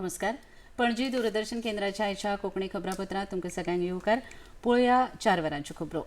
नमस्कार. पणजी दूरदर्शन केंद्राच्या आयच्या कोंकणी खबरापत्रांत तुमकां सगळ्यांक येवकार. पळोवया 4 वरांच्यो खबरो.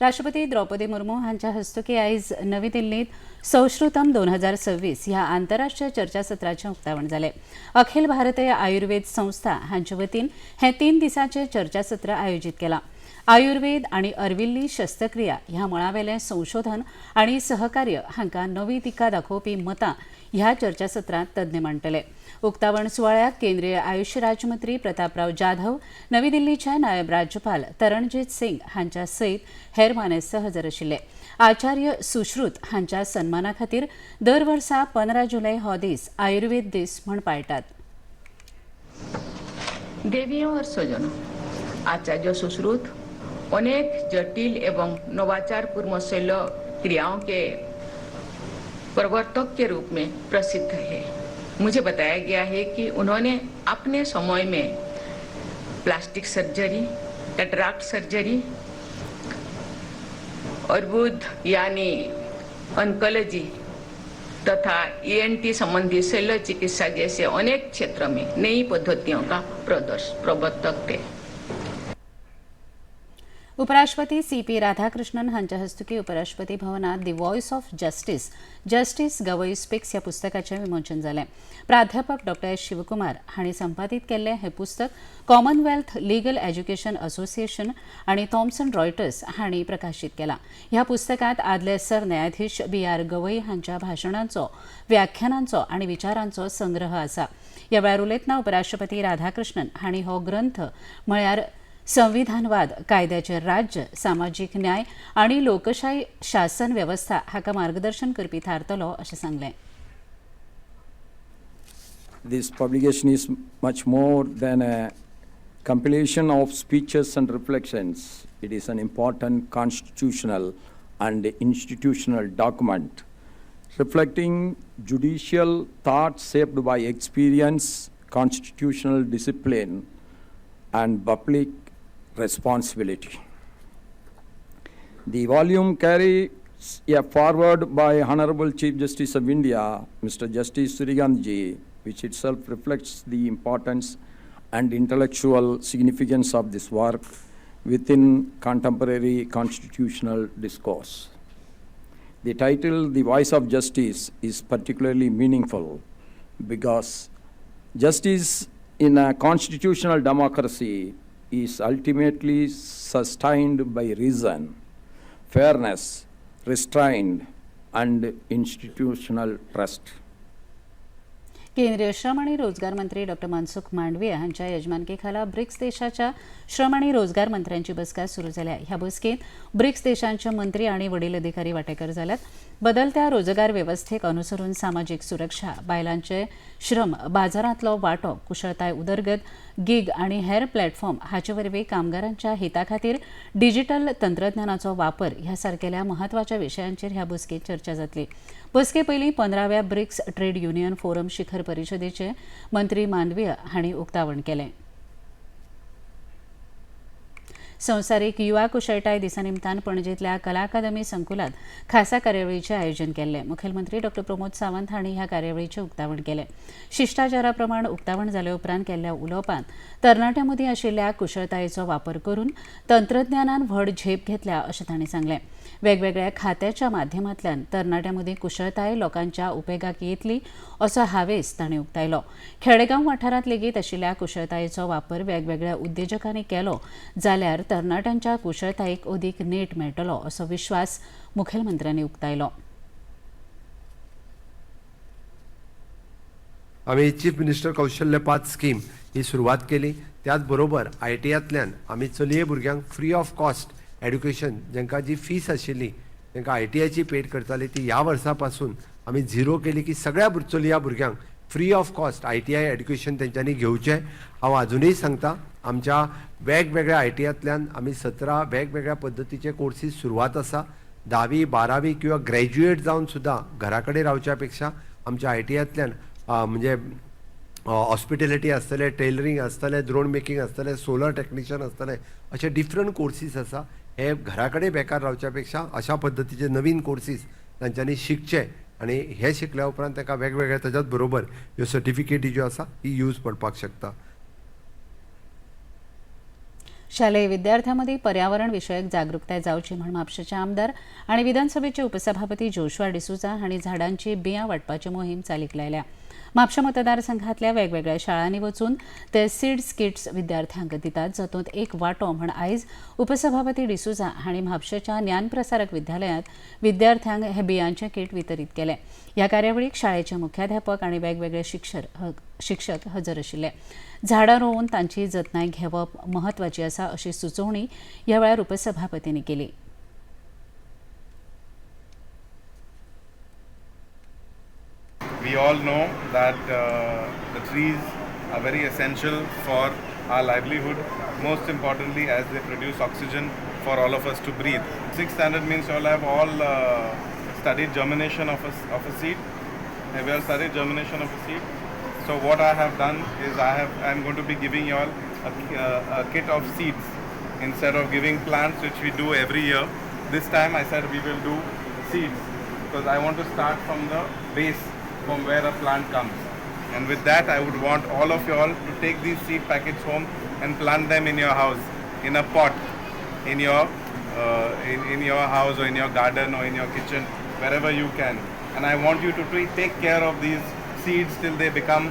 राष्ट्रपती द्रौपदी मुर्मू हांच्या हस्तुकी आयज नवी दिल्लीत सौश्रुतम 2026 ह्या आंतरराष्ट्रीय चर्चासत्राचें उक्तावण जालें. अखिल भारतीय आयुर्वेद संस्था हांचे वतीन हें 3 दिसांचें चर्चासत्र आयोजीत केलां. आयुर्वेद आनी अर्विल्ली शस्त्रक्रिया ह्या मळावेलें संशोधन आनी सहकार्य हांकां नवी दिका दाखोवपी मतां ह्या चर्चासत्रांत तज्ञ मांडटले. उक्तावण सुवाळ्याक केंद्रीय आयुष्य राज्यमंत्री प्रतापराव जाधव, नवी दिल्लीचे नायब राज्यपाल तरणजीत सिंग हांच्या सयत हेर मानेस्त हजर आशिल्ले. आचार्य सुश्रुत हांच्या सन्माना खातीर दर वर्सा 15 जुलय हो दीस आयुर्वेद दीस म्हूण पाळटात. देवियों और स्वजनों, आचार्य सुश्रुत अनेक जटिल एवं नवाचारपूर्ण शल्य क्रियाओं के प्रवर्तक के रूप में प्रसिद्ध है. मुझे बताया गया है कि उन्होंने अपने समय में प्लास्टिक सर्जरी, कैटराक्ट सर्जरी, अर्बुद यानी ऑन्कोलॉजी तथा ईएनटी संबंधी शल्य चिकित्सा जैसे अनेक क्षेत्रों में नई पद्धतियों का प्रवर्तक थे. उपराष्ट्रपती सी पी राधाकृष्णन हांच्या हस्तुकी उपराष्ट्रपती भवनात the voice of justice, justice Gavai speaks ह्या पुस्तकाचें विमोचन जालें. प्राध्यापक डॉ एस शिवकुमार हांणी संपादीत केल्लें हें पुस्तक कॉमनवेल्थ लिगल एज्युकेशन असोसिएशन आनी थॉम्सन रॉयटर्स हांणी प्रकाशीत केलां. ह्या पुस्तकांत आदले सरन्यायाधीश बी आर गवई हांच्या भाशणांचो, व्याख्यानांचो आनी विचारांचो संग्रह आसा. ह्या वेळार उलयतना उपराष्ट्रपती राधाकृष्णन हांणी हो ग्रंथ म्हळ्यार संविधानवाद, कायद्याचें राज्य, सामाजीक न्याय आनी लोकशाय शासन वेवस्था हाका मार्गदर्शन करपी थारतलो अशें सांगलें. This publication is much more than a compilation of speeches and reflections. It is an important constitutional and institutional document reflecting judicial thought shaped by experience, constitutional discipline, and public responsibility. The volume carries a foreword by Honorable Chief Justice of India, Mr. Justice Suryakant Ji, which itself reflects the importance and intellectual significance of this work within contemporary constitutional discourse. The title, The Voice of Justice, is particularly meaningful because justice in a constitutional democracy is ultimately sustained by reason, fairness, restraint, and institutional trust. केंद्रीय श्रम आणि रोजगार मंत्री डॉ मनसुख मांडवीय हांच्या यजमानकेखाला BRICS देशाच्या श्रम आणि रोजगार मंत्र्यांची बसका सुरू जाल्या. ह्या बसकेत ब्रिक्स देशांचे मंत्री आणि वडील अधिकारी वांटेकर जाल्यात. बदलत्या रोजगार वेवस्थेक अनुसरून सामाजीक सुरक्षा, बायलांचे श्रम बाजारांतलो वांटो, कुशळताय उदरगत, गिग आणि हेर प्लॅटफॉर्म हाचे वरवीं कामगारांच्या हिता खातीर डिजिटल तंत्रज्ञानाचो वापर ह्या सारकेल्या म्हत्वाच्या विशयांचेर ह्या बसकेत चर्चा जातली. बसके पयलीं 15व्या ब्रिक्स ट्रेड युनियन फोरम शिखर परिशदेचे मंत्री मांडवीय हांणी उक्तावण केलें. संवसारीक युवा कुशळटाय दिसा निमतान पणजेंतल्या कला अकादमी संकुलात खासा कार्यावळीचें आयोजन केल्लें. मुखेलमंत्री डॉ प्रमोद सावंत हांणी ह्या कार्यावळीचें उक्तावण केलें. शिश्टाचारा प्रमाण उक्तावण जाले उपरांत केल्ल्या उलोवपांत तरणाट्यां मदीं आशिल्ल्या कुशळटायेचो वापर करून तंत्रज्ञानान व्हड झेप घेतल्या अशें तांणी सांगलें. वेगवेगळ्या खात्याच्या माध्यमांतल्यान तरणाट्यां मदीं कुशळटाय लोकांच्या उपेगाक येतली असो हावेस तांणी उक्तायलो. खेडेगांव वाठारांत लेगीत आशिल्ल्या कुशळटायेचो वापर वेगवेगळ्या उद्देजकांनी केलो जाल्यार तरणाट्यांच्या कुशळतायेक अदीक नेट मेळटलो असो विश्वास मुखेलमंत्र्यांनी उक्तायलो. आमी चीफ मिनिस्टर कौशल्य पाथ स्कीम ही सुरवात केली. त्याच बरोबर I T आयतल्यान आमी चलये भुरग्यांक फ्री ऑफ कॉस्ट एड्युकेशन, जांकां जी फीस आशिल्ली तांकां I T आयची पेड करताली ती ह्या वर्सा पासून आमी झिरो केली की सगळ्या चलया भुरग्यांक free of cost I T I education तेंच्यांनी घेवचें. हांव आजुनूय सांगता, आमच्या वेगवेगळ्या I T आयतल्यान आमी 17 वेगवेगळ्या पद्दतीचे कोर्सीस सुरवात आसा. 10वी 12वी किंवा ग्रॅज्युएट जावन सुद्दां घरा कडेन रावच्या पेक्षा आमच्या I T आयतल्यान म्हणजे हॉस्पिटेलिटी आसतलें, टेलरींग आसतलें, ड्रोन मेकिंग आसतलें, सोलर टॅक्निशियन आसतलें, अशे डिफरंट कोर्सीस आसा. हे घरा कडेन बेकार रावच्या पेक्षा अशा पद्दतीचे नवीन कोर्सीस तांच्यांनी शिकचे. आनी हे शिकल्या उपरांत ताका वेगवेगळ्या ताच्याच बरोबर ह्यो सर्टिफिकेटी ज्यो आसा ही यूज पडपाक शकता. शालेय विद्यार्थ्यांमदीं पर्यावरण विशयक जागृकताय जावची म्हूण म्हापशेचे आमदार आनी विधानसभेचे उपसभापती जोशुआ डिसोझा हांणी झाडांची बियां वांटपाची मोहीम चालीक लायल्या. म्हापशा मतदारसंघातल्या वेगवेगळ्या शाळांनी वचून ते सीड्स किट्स विद्यार्थ्यांक दितात, जातूंत एक वांटो म्हण आयज उपसभापती डिसोझा हांणी म्हापशेच्या ज्ञानप्रसारक विद्यालयांत विद्यार्थ्यांक हे बियांचे किट वितरीत केले. ह्या कार्यावळीक शाळेचे मुख्याध्यापक आनी वेगवेगळे शिक्षक हजर आशिल्ले. झाडां रोवन तांची जतनाय घेवप म्हत्वाची आसा अशी सुचोवणी ह्या वेळार उपसभापतींनी केली. We all know that the trees are very essential for our livelihood, most importantly as they produce oxygen for all of us to breathe. Sixth standard means you all have all studied germination of a seed. Have you all studied germination of a seed? So what I have done is I am going to be giving you all a kit of seeds instead of giving plants, which we do every year. This time I said we will do seeds because I want to start from the base, from where a plant comes. And with that, I would want all of you all to take these seed packets home and plant them in your house, in a pot, in your house or in your garden or in your kitchen, wherever you can. And I want you to take care of these seeds till they become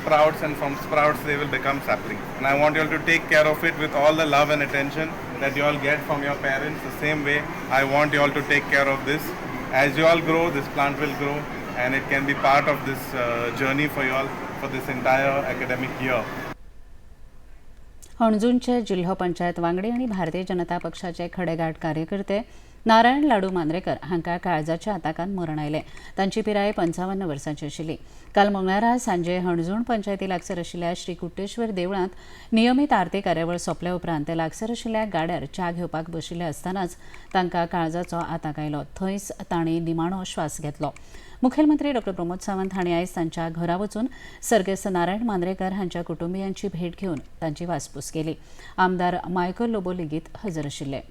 sprouts, and from sprouts they will become saplings. And I want you all to take care of it with all the love and attention that you all get from your parents. The same way, I want you all to take care of this. As you all grow, this plant will grow, and it can be part of this journey for you all for this entire academic year. हणजूणचे जिल्हो पंचायत वांगडी आनी भारतीय जनता पक्षाचे खडेगांठ कार्यकर्ते नारायण लाडू मांद्रेकर हांकां काळजाच्या आताकान मरण आयलें. तांची पिराय 55 वर्सांची आशिल्ली. काल मंगळारा सांजे हणजूण पंचायती लागसर आशिल्ल्या श्री कुट्टेश्वर देवळांत नियमीत आरती कार्यावळ सोंपल्या उपरांत ते लागसर आशिल्ल्या गाड्यार च्या घेवपाक बशिल्ले आसतनाच तांकां काळजाचो आताक आयलो. थंयच तांणी निमाणो श्वास घेतलो. मुखेलमंत्री डॉ प्रमोद सावंत हांणी आयज तांच्या घरा वचून सर्गेस्त नारायण मांद्रेकर हांच्या कुटुंबियांची भेट घेवन तांची वासपूस केली. आमदार मायकल लोबो लेगीत हजर आशिल्ले.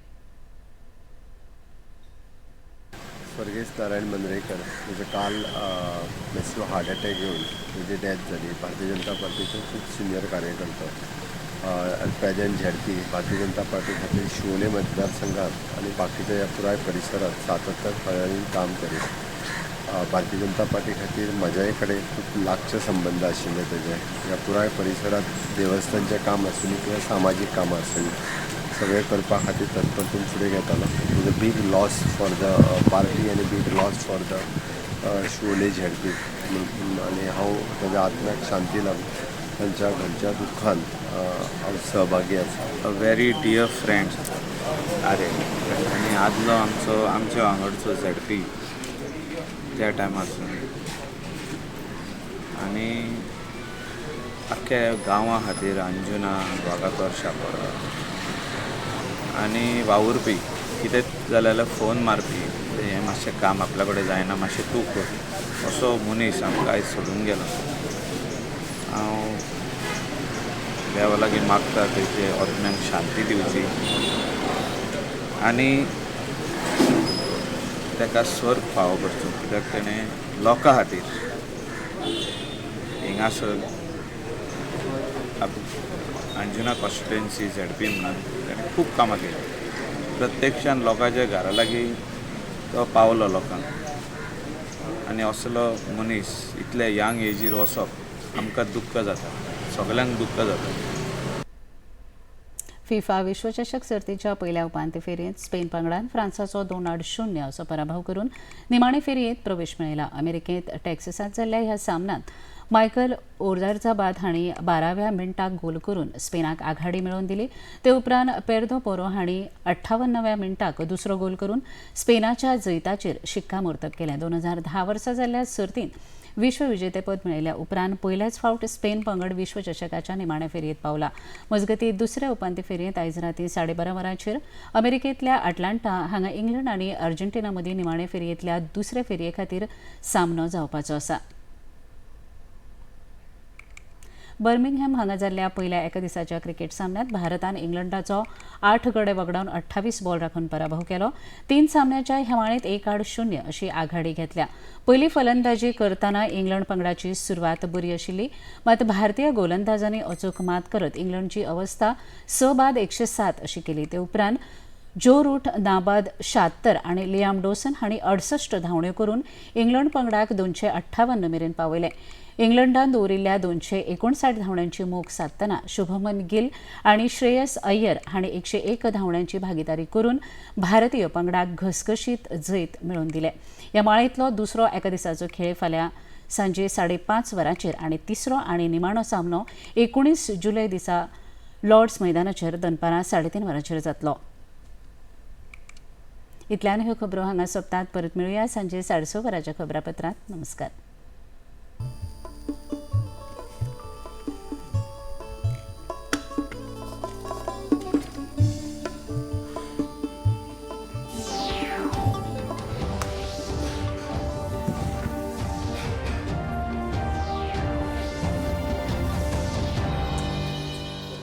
स्वर्गेस्त नारायण मांद्रेकर म्हणजे काल मॅसिव हार्ट अटॅक येवन तेजी डेथ जाली. भारतीय जनता पार्टीचो खूब senior कार्यकर्तो, at present ZP Bharatiya Janata party खातीर शिवोले मतदारसंघात आनी बाकीच्या ह्या पुराय परिसरात सातत्यान काम करीत. भारतीय जनता पार्टी खातीर म्हज्याय कडेन खूब लागचे संबंद आशिल्ले तेजे. ह्या पुराय परिसरात देवस्थानचें काम आसूं किंवा सामाजीक कामां आसूं सगळें करपा खातीर तत्परतेन फुडें घेतालो. It is a big loss for the party आनी big loss for the Siolim ZP. आनी हांव ताज्या आत्म्याक शांती लाभ, तांच्या घरच्या दुख्खान हांव सहभागी आसा. अ व्हेरी डियर फ्रेंड आरे आनी आदलो आमचो आमच्या वांगडचो झेडपी त्या टायमार आनी आख्ख्या गांवा खातीर अंजुना वागातोर शापोरा आनी वावुरपी, कितें जालें जाल्यार फोन मारपी, हें मातशें काम आपल्या कडेन जायना मातशें तूं कर, असो मनीस आमकां आयज सोडून गेलो. हांव देवा लागीं मागता तेजे आत्म्याक शांती दिवची आनी ताका स्वर्ग फावो करचो, कित्याक तेणें लोकां खातीर हिंगासर अंजुना कॉन्स्टिट्युएन्सी झेडपी म्हणून तेणें खूब कामां केली. प्रत्यक्षान लोकांच्या घरा लागीं तो पावलो लोकांक, आनी असलो मनीस इतले यंग एजीर वचप आमकां दुख्ख जाता, सगल्यांक दुख्ख जाता. फिफा विश्वचषक सर्तीच्या पयल्या उपांत्य फेरयेंत स्पेन पंगडान फ्रांसाचो 2-0 असो पराभव करून निमाणे फेरयेंत प्रवेश मेळयला. अमेरिकेंत टेक्सासांत जाल्ल्या ह्या सामन्यांत मायकल ओरजारजाबाद हांणी 12व्या मिनटाक गोल करून स्पेनाक आघाडी मेळोवन दिली. ते उपरांत पेर्दो पोरो हांणी 58व्या मिनटाक दुसरो गोल करून स्पेनाच्या जैताचेर शिक्कामोर्तब केलें. 2010 वर्सा जाल्ल्या सर्तींत विश्वविजेतेपद मेळयल्या उपरांत पयल्याच फावट स्पेन पंगड विश्वचषकाच्या निमाण्या फेरयेंत पावला. मजगतीं दुसऱ्या उपांत्य फेरयेंत आयज राती 12:30 वरांचेर अमेरिकेंतल्या अटलांटा हांगा इंग्लंड आनी अर्जेंटिना मदीं निमाणे फेरयेंतल्या दुसऱ्या फेरये खातीर सामनो जावपाचो आसा. बर्मिंगहॅम हांगा जाल्ल्या पयल्या एका दिसाच्या क्रिकेट सामन्यांत भारतान इंग्लंडाचो 8 गडे वगडावन 28 बॉल राखून पराभव केलो. 3 सामन्याच्या ह्या माळेंत 1-0 अशी आघाडी घेतल्या. पयली फलंदाजी करतना इंग्लंड पंगडाची सुरवात बरी आशिल्ली, मात भारतीय गोलंदाजांनी अचूक मात करत इंग्लंडची अवस्था 6 बाद 107 अशी केली. ते उपरांत जो रूट नाबाद 76 आनी लियाम डोसन हांणी 68 धांवड्यो करून इंग्लंड पंगडाक 258 मेरेन पावयले. इंग्लंडान दवरिल्ल्या 259 धांवड्यांची मोख सादतना शुभमन गिल आनी श्रेयस अय्यर हांणी 101 धांवड्यांची भागिदारी करून भारतीय पंगडाक घसघशीत जैत मेळोवन दिले. ह्या माळेंतलो दुसरो एका दिसाचो खेळ फाल्यां सांजे 5:30 वरांचेर आनी तिसरो आनी निमाणो सामनो 19 जुलय दिसा लॉर्ड्स मैदानाचेर दनपारां 3:30 वरांचेर जातलो. इतल्यान ह्यो खबरो हांगा सोंपतात. परत मेळुया सांजे 6:30 वरांच्या खबरापत्रांत. नमस्कार.